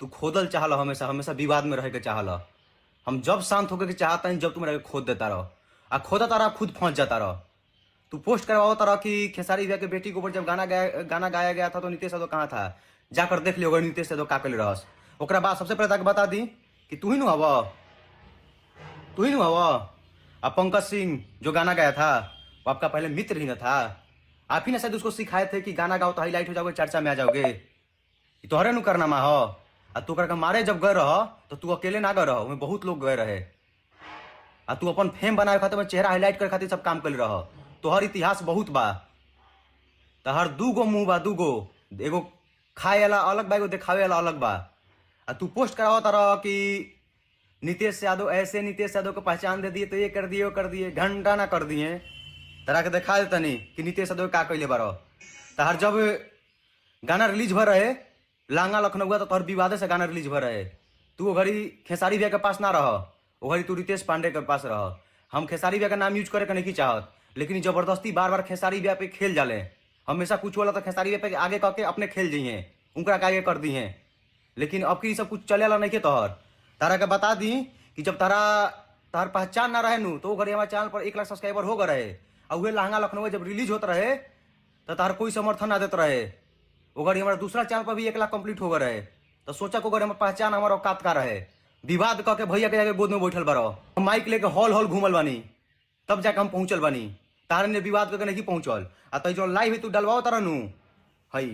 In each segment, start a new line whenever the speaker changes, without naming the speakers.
तू खोदल चाहल हमेशा, हमेशा विवाद में रहे के चाहल। हम जब शांत होके के चाहता नहीं, जब तुम रह के खोद देता रहो आ खोदता रहा, खुद फंस जाता रहो। तू पोस्ट करवाओ रहा कि खेसारी भैया के बेटी के ऊपर जब गाना गाया गया था तो नीतीश यादव कहाँ था? जाकर देख लियो अगर नीतीश यादव का कल रहस। ओकरा बाद सबसे पहले ताके बता दी कि तू ही नु हव, तू ही नु हव। आ पंकज सिंह जो गाना गाया था, वो आपका पहले मित्र ही न था। आप ही ना शायद उसको सिखाए थे कि गाना गाओ तो हाईलाइट हो जाओगे, चर्चा में आ जाओगे। ई तोहरे नु करनामा हो। आ तू ओकरा के मारे जब गए रह तो तू अकेले ना गए रह, ओमे बहुत लोग गए रहे। आ तू अपन फेम बनावे खातिर, अपन चेहरा हाईलाइट करे खातिर सब काम कर रह। तोहर इतिहास बहुत बा। तहर दू गो मुंह बा, दू गो, एगो खाए वाला अलग बा, एगो देखावे वाला अलग बा। आ तू पोस्ट करावत रह कि नीतीश यादव ऐसे, नीतीश यादव को पहचान दे दिए तो ये कर दिए, वो कर दिए, घंटा ना कर दिए। तरा के देखा दे तनी कि नीतीश यादव का कैले बारो। तहार जब गाना रिलीज भर रहे लांगा लखनऊआ, तो तोहर विवादे से गाना रिलीज भर रहे। तू वो घड़ी खेसारी भैया के पास ना रह, वो घड़ी तू रितेश पांडे के पास रह। हम खेसारी भैया का नाम यूज करे के नहीं चाहत, लेकिन जबरदस्ती बार बार खेसारी भैया पे खेल जाले। हमेशा कुछ होला तो खेसारी भैया पे आगे कह के अपने खेल जाइए, उनका के आगे कर दी हैं। लेकिन अब की सब कुछ चले वाला नहीं के। तोहर तारा के बता दी कि जब तारा तार पहचान ना रहे नू, तो वो घड़ी हमारे चैनल पर 1 लाख सब्सक्राइबर हो गए रहे। और वह लहंगा लखनऊ जब रिलीज होता रहे तो तार कोई समर्थन ना देते रहे। वो घड़ी हमारा दूसरा चैनल पर भी 1 लाख कंप्लीट हो गए रहे। तो सोचा को हमार पहचान, हमार औकात का रहे। विवाद कह के भैया के जाके गोद में बैठल बारो। हम माइक लेके हॉल हॉल घूमल बानी, तब जाके हम पहुंचल बानी। तारे ने विवाद करके नहीं पहुंचल। आ तो जो लाइव है तू डलवाओ तारा नू हई।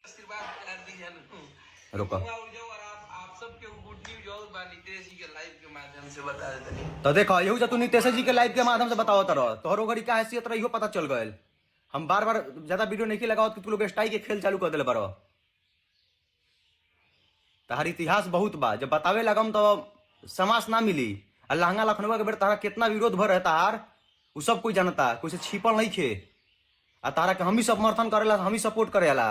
आशीर्वाद प्यार दीजिए।
रुको।
और जो और आप सबके गुड न्यूज और बा, नीतीश जी के लाइव के माध्यम से बता देते।
तो देखो, यहू तू नीतीश जी के लाइव के माध्यम से बताओ तारो, तोहरो घड़ी का हैसियत रही हो, पता चल गए। हम बार बार ज्यादा वीडियो नहीं लगाओ कि तू लोग स्टाई के खेल चालू कर दिले बारो। तहार इतिहास बहुत बा, जब बतावे लगम तो समास ना मिली। आ लहंगा लखनऊ के बेर तारा कितना विरोध भर है तार, उ सब कोई जानता, कोई से छिपल नहीं खे। आ तारा के हम ही समर्थन करेला, हम ही सपोर्ट करेला।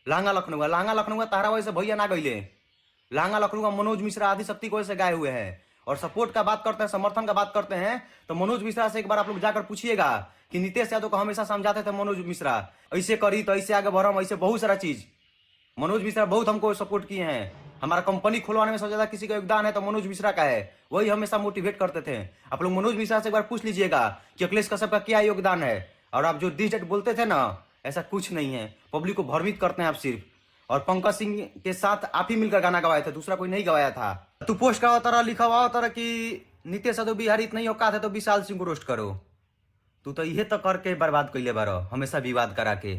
लहंगा लखनऊ, लहंगा लखनऊ तारा वजह से भैया ना गईले। लहंगा लखनऊ का मनोज मिश्रा आदि शक्ति को से गाए हुए हैं। और सपोर्ट का बात करते हैं, समर्थन का बात करते हैं, तो मनोज मिश्रा से एक बार आप लोग जाकर पूछिएगा कि नीतीश यादव को हमेशा समझाते थे मनोज मिश्रा, ऐसे करी तो ऐसे आगे बढ़म, ऐसे बहुत सारा चीज। मनोज मिश्रा बहुत हमको सपोर्ट किए हैं। हमारा कंपनी खुलवाने में सबसे ज्यादा किसी का योगदान है तो मनोज मिश्रा का है। वही हमेशा मोटिवेट करते थे। आप लोग मनोज मिश्रा से एक बार पूछ लीजिएगा कि अखिलेश कश्यप का क्या योगदान है। और आप जो this बोलते थे ना, ऐसा कुछ नहीं है। पब्लिक को भ्रमित करते हैं आप सिर्फ। और पंकज सिंह के साथ आप ही मिलकर गाना गवाए थे, दूसरा कोई नहीं गवाया था। तू पोस्ट का तरह लिखा हुआ तरह कि नीतीश यादव बिहारी इतना ही औकात है तो विशाल सिंह को रोस्ट करो। तू तो इहे तो करके बर्बाद कैले बारो, हमेशा विवाद करा के।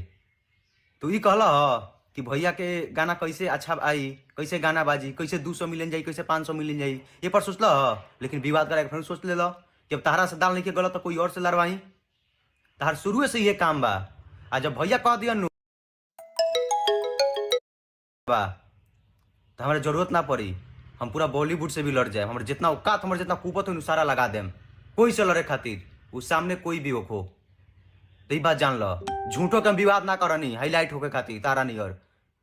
तू ई कहला ह कि भैया के गाना कैसे अच्छा आई, कैसे गाना बाजी, कैसे 200 मिलियन जाई, कैसे 500 मिलियन जाई, ये पर सोचल ह। लेकिन विवाद करा के फिर सोच ले कि अब तहरा से दाल नहीं के गलत तो कोई और से लड़वाई। तहार शुरू से ये काम बा। आ जब भैया कह दिया नु बा तो हमारे जरूरत ना पड़ी, हम पूरा बॉलीवुड से भी लड़ जाए। हमारे जितना औकात, हमारे जितना कुवत हो, सारा लगा देम कोई से लड़े खातिर, वो सामने कोई भी होखो। तो ई बात जान लो, झूठो के हम विवाद ना करनी हाईलाइट होके खातिर तारा नियर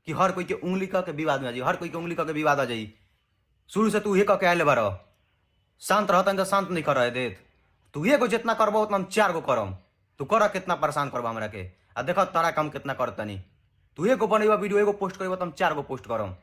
कि हर कोई के उंगली कह के विवाद में आ जाई, हर कोई के उंगली कह के विवाद आ जाई। शुरू से तू ये कह के आयल बारो। शांत रहता तो शांत नहीं कर देत। तू एगो जितना करबो, उतना हम चार गो करम। तू कर, कितना परेशान करबा हमरा के, आ देख तारा काम कितना करतनी। तू एगो बनेबा वीडियो, एगो पोस्ट करबा तो हम चार गो पोस्ट करम।